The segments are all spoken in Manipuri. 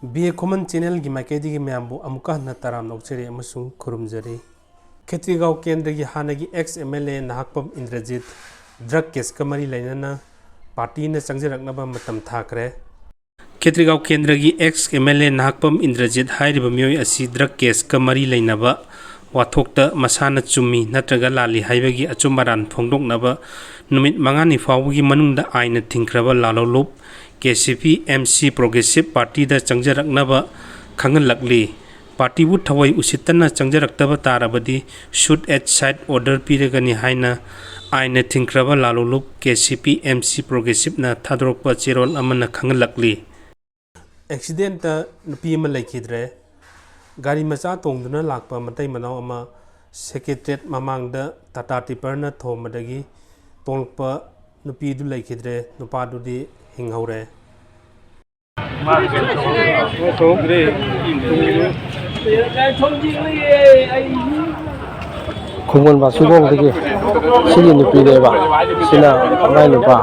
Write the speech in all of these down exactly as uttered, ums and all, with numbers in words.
ꯕꯤ ꯑꯦ ꯈꯨꯃꯟ ꯆꯦꯅꯦꯜꯒꯤ ꯃꯥꯏꯀꯩꯗꯒꯤ ꯃꯌꯥꯝꯕꯨ ꯑꯃꯨꯛꯀ ꯍꯟꯅ ꯇꯔꯥꯝꯅ ꯑꯣꯛꯆꯔꯤ ꯑꯃꯁꯨꯡ ꯈꯨꯔꯨꯝꯖꯔꯤ꯫ ꯈꯦꯇ꯭ꯔꯤꯒꯥꯎ ꯀꯦꯟꯗ꯭ꯔꯒꯤ ꯍꯥꯟꯅꯒꯤ ex M L A Nahakpam Indrajit drug case ꯀ ꯃꯔꯤ ꯂꯩꯅꯅ party ꯅ ꯆꯪꯖꯔꯛꯅꯕ ꯃꯇꯝ ꯊꯥꯈ꯭ꯔꯦ꯫ ꯈꯦꯇ꯭ꯔꯤꯒꯥꯎ ꯀꯦꯟꯗ꯭ꯔꯒꯤ ex M L A Nahakpam Indrajit ꯍꯥꯏꯔꯤꯕ ꯃꯤꯑꯣꯏ ꯑꯁꯤ drug case ꯀ ꯃꯔꯤ ꯂꯩꯅꯕ ꯋꯥꯊꯣꯛꯇ ꯃꯁꯥꯅ ꯆꯨꯝꯃꯤ ꯅꯠꯇ꯭ꯔꯒ ꯂꯥꯜꯂꯤ ꯍꯥꯏꯕꯒꯤ ꯑꯆꯨꯝ ꯑꯔꯥꯟ ꯐꯣꯡꯗꯣꯛꯅꯕ ꯅꯨꯃꯤꯠ ꯃꯉꯥꯅꯤ ꯐꯥꯎꯕꯒꯤ ꯃꯅꯨꯡꯗ ꯑꯥꯏꯟꯅ ꯊꯤꯡꯈ꯭ꯔꯕ ꯂꯥꯂꯣꯡꯂꯨꯞ K C P M C Progressive Party ꯗ ꯆꯪꯖꯔꯛꯅꯕ ꯈꯪꯍꯜꯂꯛꯂꯤ꯫ Party ꯕꯨ ꯊꯑꯣꯏ ꯎꯁꯤꯠꯇꯅ ꯆꯪꯖꯔꯛꯇꯕ ꯇꯥꯔꯕꯗꯤ shoot at sight order ꯄꯤꯔꯒꯅꯤ ꯍꯥꯏꯅ ꯑꯥꯏꯟꯅ ꯊꯤꯡꯈ꯭ꯔꯕ ꯂꯥꯂꯣꯡꯂꯨꯞ K C P M C Progressive ꯅ ꯊꯥꯗꯣꯔꯛꯄ ꯆꯦꯔꯣꯜ ꯑꯃꯅ ꯈꯪꯍꯜꯂꯛꯂꯤ꯫ Accident ꯇ ꯅꯨꯄꯤ ꯑꯃ ꯂꯩꯈꯤꯗ꯭ꯔꯦ꯫ ꯒꯥꯔꯤ ꯃꯆꯥ ꯇꯣꯡꯗꯨꯅ ꯂꯥꯛꯄ ꯃꯇꯩ ꯃꯅꯥꯎ ꯑꯃ Secretariat ꯃꯃꯥꯡꯗ Tata Tipper ꯅ ꯊꯣꯝꯕꯗꯒꯤ ꯇꯣꯡꯂꯛꯄ ꯅꯨꯄꯤꯗꯨ ꯂꯩꯈꯤꯗ꯭ꯔꯦ, ꯅꯨꯄꯥꯗꯨꯗꯤ ꯍꯤꯡꯍꯧꯔꯦ꯫ ꯈꯨꯡꯒꯣꯟ ꯕꯥꯁꯨꯕꯣꯡꯗꯒꯤ ꯁꯤꯒꯤ ꯅꯨꯄꯤꯅꯦꯕ, ꯁꯤꯅ ꯃꯥꯏ ꯅꯨꯄꯥ꯫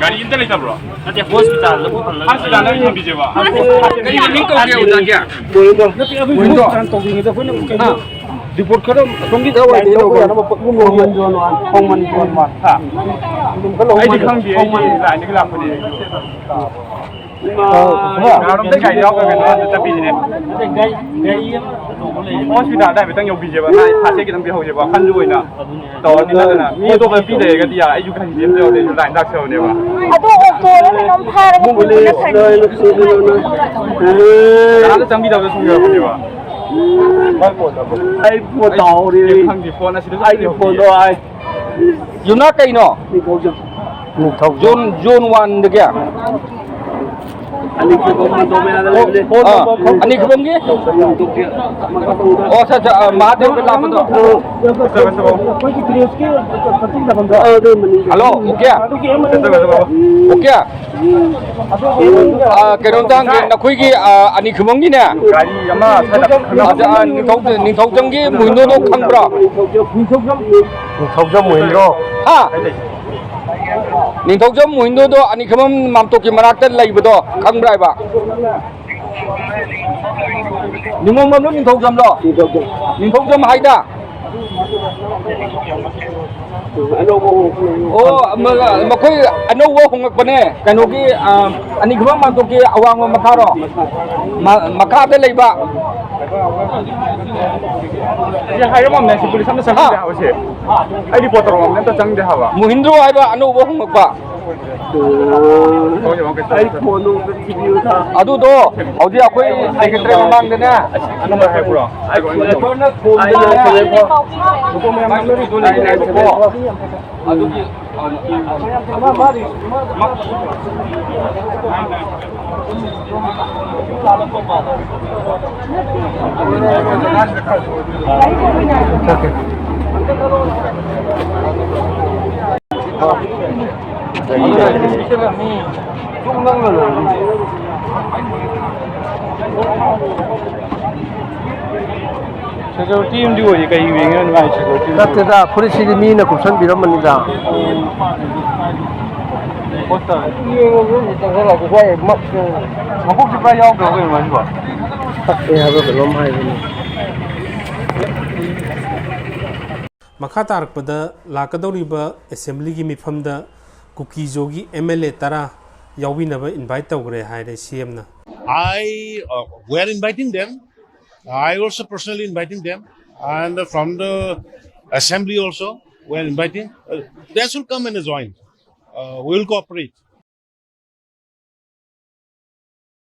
ꯒꯥꯔꯤ ꯑꯝꯇ ꯂꯩꯇꯕ꯭ꯔꯣ? ꯅꯠꯇꯦ, ꯍꯣꯁꯄꯤꯇꯥꯜꯗ ꯄꯨꯈꯠꯂꯒ ꯍꯣꯁꯄꯤꯇꯥꯜꯗ ꯑꯣꯏꯅ ꯊꯝꯕꯤꯁꯦꯕ꯫ ꯀꯔꯤ ꯃꯃꯤꯡ ꯀꯧꯒꯦ, ꯑꯣꯖꯥꯒꯤ? ꯅꯠꯇꯦ, ꯑꯗꯨ ꯇꯧꯗ꯭ꯔꯤꯉꯩꯗ ꯑꯩꯈꯣꯏꯅ ꯀꯩꯅꯣ, ꯔꯤꯄꯣꯔꯠ ꯈꯔ ꯑꯁꯣꯝꯒꯤ ꯀꯥꯏꯋꯥꯏꯗꯒꯤ ꯂꯧꯕ ꯌꯥꯅꯕ ꯄꯣꯠ ꯑꯗꯨꯝ ꯂꯧꯕ ꯌꯥꯅꯤ꯫ ꯍꯥ? ꯑꯗꯨꯝ ꯈꯔ ꯂꯧꯕ ꯑꯩꯗꯤ ꯌꯥꯅꯤ꯫ ꯈꯪꯗꯦ, ꯑꯩꯗꯤ ꯂꯥꯏꯟꯗꯒꯤ ꯂꯥꯛꯄꯅꯦ꯫ ꯑ, ꯀꯅꯥꯅꯣꯝꯇ ꯒꯥꯔꯤ ꯌꯥꯎꯗ꯭ꯔꯒꯅꯣ ꯑꯝꯇ ꯆꯠꯄꯤꯁꯤꯅꯦ꯫ ꯍꯣꯁꯄꯤꯇꯥꯜꯗ ꯍꯥꯏꯐꯦꯠꯇꯪ ꯌꯧꯕꯤꯁꯦꯕ꯫ ꯃꯥ ꯊꯥꯁꯦ ꯈꯤꯇꯪ ꯄꯤꯍꯧꯁꯦꯕ꯫ ꯑꯍꯟꯁꯨ ꯑꯣꯏꯅ ꯇꯧꯔꯅꯤ ꯅꯠꯇꯅ꯫ ꯃꯤ ꯑꯇꯣꯞꯄ ꯄꯤ ꯂꯩꯔꯒꯗꯤ ꯌꯥ-, ꯑꯩꯁꯨ ꯈꯪꯗꯦ ꯑꯝꯇ ꯌꯧꯗꯦ꯫ ꯑꯩꯁꯨ ꯂꯥꯏꯟ ꯂꯥꯛꯆꯕꯅꯦꯕ꯫ ꯑꯗꯣ ꯑꯣꯛꯇꯣꯗ ꯀꯩꯅꯣꯝ ꯐꯥꯔꯒ ꯄꯨꯕꯅ ꯐꯅꯤ꯫ ꯀꯅꯥꯗ ꯆꯪꯕꯤꯗꯕꯗ ꯁꯨꯝ ꯌꯧꯔꯛꯄꯅꯦꯕ꯫ ꯑꯩ ꯐꯣꯟ ꯇꯧꯍꯧꯔꯤ꯫ ꯑꯩ ꯈꯪꯗꯦ, ꯐꯣꯟ ꯑꯁꯤꯗꯁꯨ ꯑꯩꯒꯤ ꯌꯧꯗꯦ꯫ ꯐꯣꯟꯗꯣ ꯑꯩ ꯌꯨꯝꯅꯥꯛ ꯀꯩꯅꯣ? ꯅꯤꯡꯊꯧꯖꯝ꯫ ꯅꯤꯡꯊꯧꯖꯝ꯫ Zone, zone ꯋꯥꯟꯗꯒꯤ? ꯑꯅꯤꯈꯨꯕꯝ ꯃꯇꯣꯝ ꯃꯌꯥꯗ ꯂꯩꯕꯅꯦ꯫ ꯑꯥ, ꯑꯅꯤꯈꯨꯕꯝꯒꯤ? ꯑꯣ, ꯑꯠꯆꯥ, ꯑꯠꯆꯥ, ꯑꯥ, ꯃꯍꯥꯗꯦꯕꯒ ꯂꯥꯛꯄꯗꯣ? ꯑꯩꯈꯣꯏꯒꯤ ꯗ꯭ꯔꯦꯁꯀꯤ ꯀꯛꯆꯤꯡ ꯂꯥꯛꯐꯝꯗꯣ꯫ ꯑꯥ, ꯑꯗꯨ ꯃꯅꯤꯡꯗ꯫ Hello, okay? ꯑꯗꯨꯒꯤ ꯑꯃ ꯑꯣꯀꯦ? ꯑꯥ, ꯀꯩꯅꯣꯝꯇ ꯍꯪꯒꯦ, ꯅꯈꯣꯏꯒꯤ, ꯑꯥ, ꯑꯅꯤꯈꯨꯕꯝꯒꯤꯅꯦ? ꯒꯥꯔꯤ ꯑꯃ ꯁ꯭ꯋꯥꯏꯗ ꯑꯗ, ꯑꯥ, ꯅꯤꯡꯊꯧ-, ꯅꯤꯡꯊꯧꯖꯝꯒꯤ ꯃꯣꯏꯅꯣꯗꯣ ꯈꯪꯕ꯭ꯔꯣ? ꯅꯤꯡꯊꯧꯖꯝ ꯃꯣꯏꯅꯣ? ꯍꯥ? ꯅꯤꯡꯊꯧꯖꯝ ꯃꯣꯍꯤꯟꯗꯣꯗꯣ ꯑꯅꯤꯈꯃꯝ ꯃꯥꯝꯇꯣꯛꯀꯤ ꯃꯅꯥꯛꯇ ꯂꯩꯕꯗꯣ ꯈꯪꯕ꯭ꯔꯥ ꯍꯥꯏꯕ? ꯅꯤꯡꯉꯣꯝꯕꯝꯂꯣ ꯅꯤꯡꯊꯧꯖꯝꯂꯣ? ꯅꯤꯡꯊꯧꯖꯝ ꯍꯥꯏꯗ꯫ ꯑꯣ, ꯃ-, ꯃꯈꯣꯏ ꯑꯅꯧꯕ ꯍꯣꯡꯂꯛꯄꯅꯦ꯫ ꯀꯩꯅꯣꯒꯤ, ꯑ, ꯑꯅꯤꯈꯃꯝ ꯃꯥꯝꯇꯣꯛꯀꯤ ꯑꯋꯥꯡꯕ ꯃꯈꯥꯔꯣ? ꯃ-, ꯃꯈꯥꯗ ꯂꯩꯕ꯫ ꯑꯩ ꯍꯥꯏꯔꯝꯃꯕꯅꯦ, ꯁꯤ ꯄꯨꯂꯤꯁ ꯑꯝꯇ ꯆꯪꯍꯟꯗꯦ ꯍꯥꯏꯕ ꯁꯤ꯫ ꯑꯩ ꯔꯤꯄꯣꯔꯠ ꯇꯧꯔꯝꯃꯕꯅꯦ, ꯑꯝꯇ ꯆꯪꯗꯦ ꯍꯥꯏꯕ꯫ ꯃꯣꯍꯤꯟꯗ꯭ꯔꯣ ꯍꯥꯏꯕ ꯑꯅꯧꯕ ꯍꯣꯡꯂꯛꯄ꯫ ꯑꯩ ꯐꯣꯟ ꯅꯨꯡꯗ ꯊꯤꯕꯤꯌꯨꯗ꯫ ꯑꯗꯨꯗꯣ ꯍꯧꯖꯤꯛ ꯑꯩꯈꯣꯏ ꯁꯦꯀ꯭ꯔꯦꯇꯔꯤ ꯃꯃꯥꯡꯗꯅꯦ꯫ ꯑꯅꯝꯕꯔ ꯍꯥꯏꯔꯛꯄ꯭ꯔꯣ? ꯑꯩ ꯐꯣꯟ ꯅꯨꯡꯗ ꯊꯤꯕꯤꯌꯨ꯫ ꯂꯨꯄꯥ ꯃꯌꯥꯝ ꯅꯝꯅꯔꯤꯗꯣ ꯂꯩꯕꯅꯦꯕꯀꯣ꯫ ꯑꯗꯨꯒꯤ ꯁꯦꯀ꯭ꯌꯨꯔꯤꯇꯤ ꯑꯃꯗꯤ ꯑꯣꯏꯌꯦ, ꯀꯩ ꯌꯦꯡꯉꯤꯅꯣ ꯃꯥꯏ ꯁꯦꯀ꯭ꯌꯨꯔꯤꯇꯤ? ꯅꯠꯇꯦꯗ, ꯐꯨꯔꯤꯠꯁꯤꯗꯤ ꯃꯤꯅ ꯀꯨꯞꯁꯟꯕꯤꯔꯝꯕꯅꯤꯗ꯫ ꯃꯀꯣꯛꯁꯤ ꯄꯨꯔꯥ ꯌꯥꯎꯗ꯭ꯔꯕ ꯀꯩꯅꯣ ꯍꯥꯏꯁꯤꯕꯣ? ꯇꯞꯄꯦ ꯍꯥꯏꯕ꯭ꯔꯥ ꯀꯩꯅꯣꯝ ꯍꯥꯏꯕꯅꯤ꯫ ꯃꯈꯥ ꯇꯥꯔꯛꯄꯗ ꯂꯥꯛꯀꯗꯧꯔꯤꯕ ꯑꯦꯁꯦꯝꯕ꯭ꯂꯤꯒꯤ ꯃꯤꯐꯝꯗ ꯀꯨꯀꯤꯖꯣꯒꯤ ꯑꯦꯝ ꯑꯦꯜ ꯑꯦ ꯇꯔꯥ ꯌꯥꯎꯕꯤꯅꯕ ꯏꯟꯚꯥꯏꯠ ꯇꯧꯈ꯭ꯔꯦ ꯍꯥꯏꯔꯦ ꯁꯤ ꯑꯦꯝꯅ꯫ I, uh, we are inviting them. I also personally inviting them. And from the assembly also, we are inviting. Uh, they should come and join. Uh, we will cooperate.